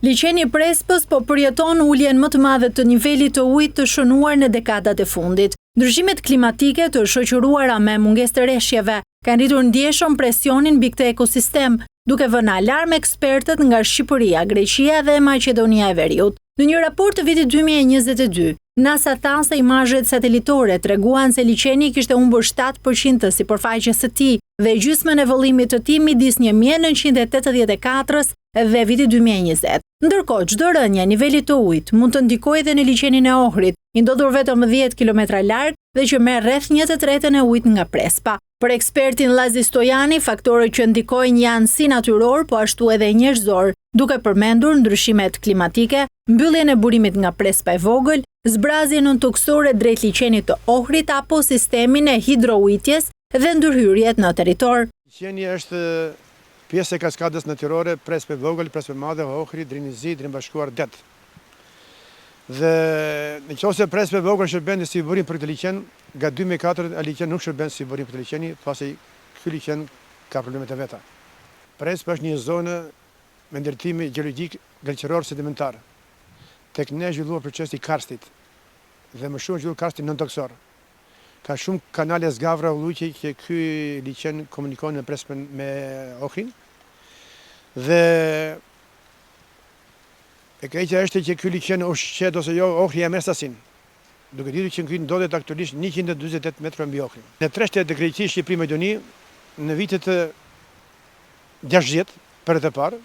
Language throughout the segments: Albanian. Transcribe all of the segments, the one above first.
Liqeni i Prespës po përjeton uljen më të madhe të nivelit të ujit të shënuar në dekadat e fundit. Ndryshimet klimatike të shoqëruara me mungesë të reshjeve kanë rritur ndjeshëm presionin mbi këtë ekosistem, duke vënë në alarm ekspertët nga Shqipëria, Greqia dhe Maqedonia e Veriut. Në një raport të vitit 2022, NASA tha se imazhet satelitore treguan se liqeni kishte humbur 7% të sipërfaqes së tij dhe gjysmën e vëllimit të tij midis 1984-s dhe vitit 2020. Ndërkohë, çdo rënie e nivelit të ujit mund të ndikojë edhe në liqenin e Ohrit, i ndodhur vetëm 10 kilometra larg dhe që merr rreth 1/3 e ujit nga Prespa. Për ekspertin Llazi Stojani, faktorët që ndikojnë janë si natyrorë, po ashtu edhe njerëzorë, duke përmendur ndryshimet klimatike, mbylljen e burimit nga Prespa e Vogël, zbrazjen nëntokësore drejt liqenit të Ohrit apo sistemin e hidroujitjes dhe ndërhyrjet në territor. Liqeni është pjesë e kaskadës natyrore Prespë e Vogël, Prespë e Madhe, Ohri, Drini i Zi, Drin Bashkuar, Det. Dhe në qoftë se Prespa e Vogël shërben si burim për këtë liqen, nga 2004 ai liqen nuk shërben si burim për këtë liqeni, pasi ky liqen ka problemet e veta. Prespa është një zonë me ndërtim gjeologjik gëlqeror sedimentar. Tek ne është zhvilluar procesi i karstit dhe më shumë është zhvilluar karsti nëntokësor. Ka shumë kanale zgavra ulluqe që ky liqen komunikon me Prespën me Ohrin. Dhe e keqja është që ky liqen ushqet ose jo Ohri ia merr sasinë. Duke ditur që ky ndodhet aktualisht 148 metra mbi Ohrin. Në tre shtete, Greqi, Shqipëri, Maqedoni, në vitet 60, për herë të parë,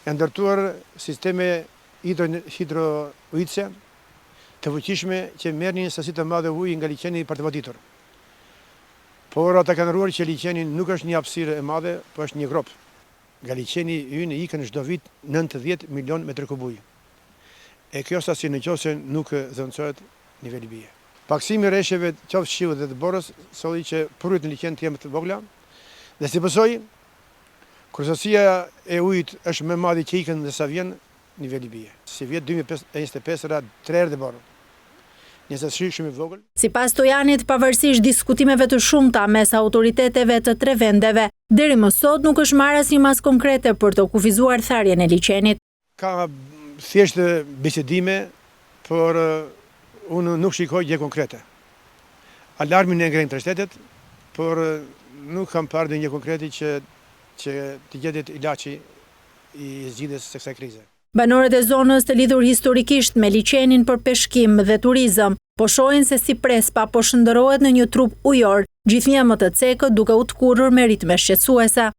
janë ndërtuar sisteme hidro hidroujitëse të fuqishme që merrnin një sasi të madhe uji nga liqeni për të vaditur. Por ata kanë harruar që liqeni nuk është një hapësirë e madhe, po është një gropë. Nga liqeni ynë ikën çdo vit 90 milionë metër kub ujë. E kjo sasi në qoftë se nuk zëvendësohet, niveli bie. Pakësimi i reshjeve qoftë shiut dhe dëborës solli që prurjet në liqen të jenë më të vogla dhe si pasojë, kur sasia e ujit është më e madhe që ikën dhe sa vjen, niveli bie. Sivjet 2025 ra tre herë dëborë. Një sasi shumë i vogël. Sipas Stojanit, pavarësisht diskutimeve të shumta mes autoriteteve të tre vendeve, deri më sot nuk është marrë asnjë masë konkrete për të kufizuar tharjen e liqenit. Ka thjesht bisedime, por unë nuk shikoj gjë konkrete. Alarmin e ngrenë tre shtetet, por nuk kam parë ndonjë konkrete që që të gjendet ilaçi i zgjidhjes së kësaj krize. Banorët e zonës të lidhur historikisht me liqenin për peshkim dhe turizëm, po shohin se si Prespa po shndërrohet në një trup ujor, gjithnjë më të cekët duke u tkurrur me ritme shqetësuese.